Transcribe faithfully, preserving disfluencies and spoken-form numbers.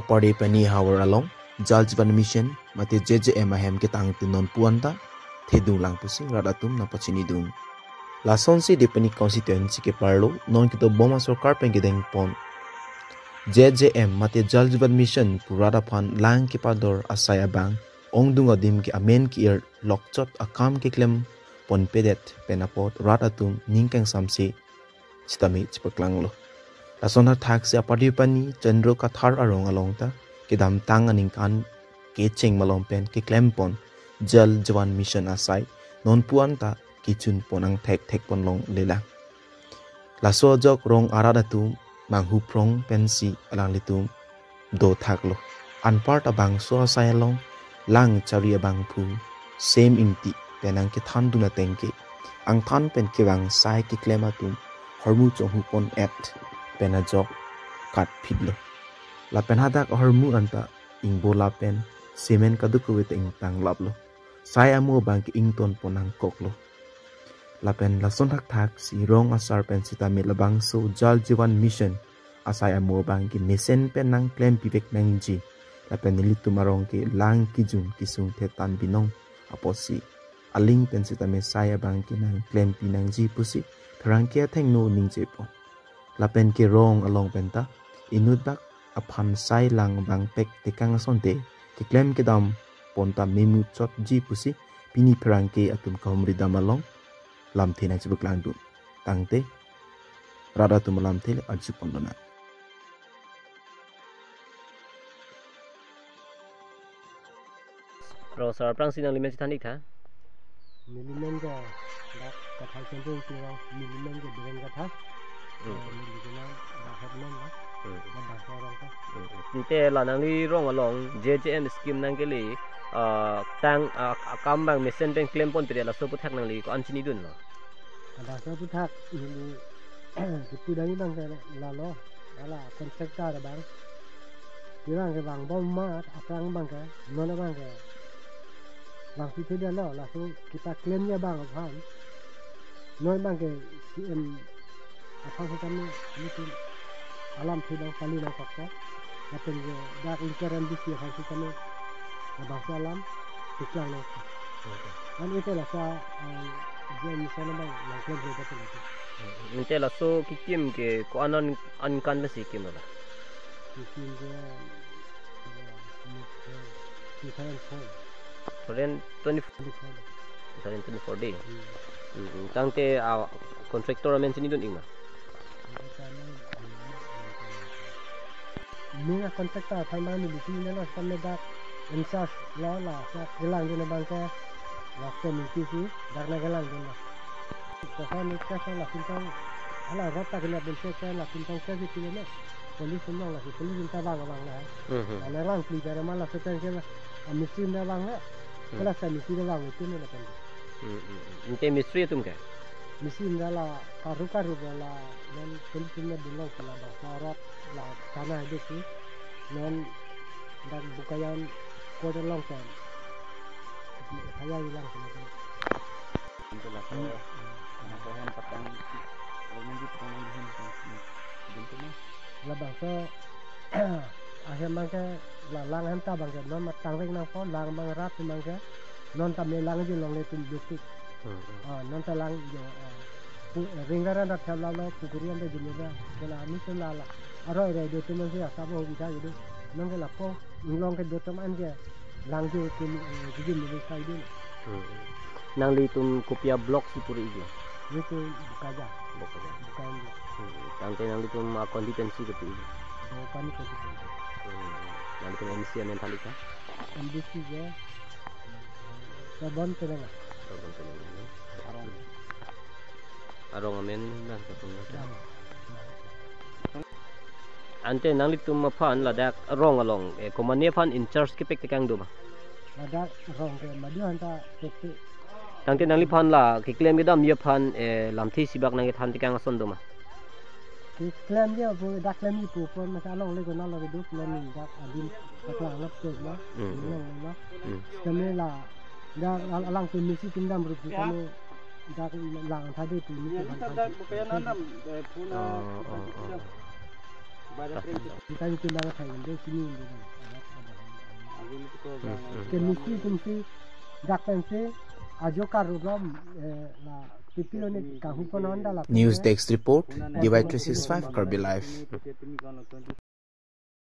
Padepani havar along Jal Jeevan Mission mate J J M ahem ketangte nonpu anta thedung lang pusi rat atum nangpachinidun. Lasonsi Depani constituency keparlo non ketobom asorkar pen kedengpon J J M mate Jal Jeevan Mission pu rat aphan lang kepador asai abang ongdung adim ke amen ke-ir lokchot akam keklem ponpedet pen apot rat atum ning kangsamse sitame chepaklanglo. Lason athaksi Padepani Chandra Kathar arong along ta kedamtang aningkan kecheng malom pen keklempon Jal Jeevan Mission asai nonpu anta kechunpon angthek thekpon longlelang. Laso ajok rong arat atum manghu prong pensi alanglitum dothaklo. Anparta bangso asai along lang chari abangphu Sem Ingti pen nangkethandun ateng ke angthan pen kevang sai keklem atum ahormu chonghupon-et pen ajok katphitlo. Lapen hadak ahormu anta ingbola pen cement kadokave ta ingtanglaplo. Sai amo abang ke ingtonpon nangkoklo. Lapen lason thakthaksi rong asar pen sitame labangso Jal Jeevan Mission asai amo abang ke mesen pen nangklempivek nangji. Lapen nelitum arong ke lang kejun kesung thetan binong apotsi aling pen sitame sai abang ke nangklempi nangji pusi pherangke athengno ningjepon. Lapen ke rong along penta inut bak aphan sai lang abang pek tekang asonte keklem kedam ponta memuchotji pusi pini pherangke atum kahumri dam along lamthe nangchepaklangdun. Tangte rat atum alamthe le arjupon lonang. Rong asar aphrangsi nangli men chethan-ik tha. Neli men ke dak Kathar Chandra Ingti, neli men ke Biren Kathar. Hmm. Eh, neli ke nang dak head men la. Hmm. Dak dak orang ta. Hmm. Ante la nangli rong along J J M scheme nangkele, ah, tang, ah, akam abang mesen pen klemponpedet laso aphuthak nangli ko-an chinidunlo? Dak laso aphuthak neli kipu dang abang ke lalo, ala contractor abang. Abang ke vangbom amat, aphrang abang ke, non abang ke vangpipedetlo, laso kepaklemji abang aphan. Non abang ke C M aphan sitame nelitum alamthe abang pali nangkokpo. Lapen ke dak liter M D C aphan sitame labangso alam paklang nangkok. Oke. An ite laso, eh, J J M Mission abang nangklemkle betul itu. Hmm. Ante laso kekim ke ko-an an, aningkan pensi kimlo la? Kekim ke, eh, two thousand four. Two thousand twenty-four. Twenty-four. Two thousand twenty-four dei. Hmm. Hmm, hmm. Tangte, ah, contractor amen chinidun-ik ma? Contractor amen, hmm, hmm, hmm. Neli contractor aphan abang neli si nelo sitame dak in charge lo, laso kelangdun abang ke la Sem Ingti si dak nangkelangdunlo. Koson ni kes la sintong ala rot ta kena bense ke la sintong ke si kilo me. Police sintong la si police inta abang abang la. Hmm, hmm. Ala lang pli jare ma laso pen ke la, ah, mistri inta abang la. Hmm. Ke la Sem Ingti inta abang itu ni lapen. Hmm, hmm, hmm. Ante mistri atum ke? Mistri inta la karu karu la, non police inta belong ke la bangso rot la tanah itu si. Non dak Bokajan court along pen. Kaya ilang sama tu. Ante laso, hmm, anak kohen patang, lalu nanti patang lagi hen kan. Bentuk mah. Labangso ahem abang ke la lang ahem ta abang ke non matang vek nangpo, lang abang rat abang ke non ta me langji longle atum duktik. Hmm, hmm. Ah, non ta lang jo, ah, pu-, ring ran rat thap lalo, pukuri ante jumira, ke la ani tum la la. Aroi roi do atum si asabo hobi tha gitu. Non ke lapu inglong kedo atum an ke lang jo atum, eh, jijim ni sai dun. Hmm, hmm. Nanglitum kopi a-block si puri-iklo? Nelitum Bokajan. Bokajan. Bokajan block. Hmm. Tangte nanglitum a-constituency kopi-iklo? Depani constituency. Hmm. Nanglitum M C amen thalik tha? M D C ke Sabon Telenga. Sabon Telenga, no? Arong. Arong amen abang satu. Dam. Ante nanglitum aphan ladak rong along, eh, komane aphan in charge kepek tekang do ma? Ladak rong ke madu anta pekpe. Tangte nangliphan la keklem kedamji aphan, eh, lamthe isi bak nangkethan tekang ason do ma? Keklemji pu dak klemji pu pon masa along le kona lo kedo klem dak adim paklang lap ke ma. Hmm. Long lo. Hmm. Kami la dak al-, alang tu misi tingdam rup kami dak lang tadi tu misi. Ya, lang kita tadi. Dak bukan nanam, eh, puna. Oh, oh, oh. Kita itu nama thai ende sini ende. Kemisi kumsi dak pensi ajo karulom, eh, la pipi oni kahu konon dala. News Desk Report, D Y three six five Karbi Live.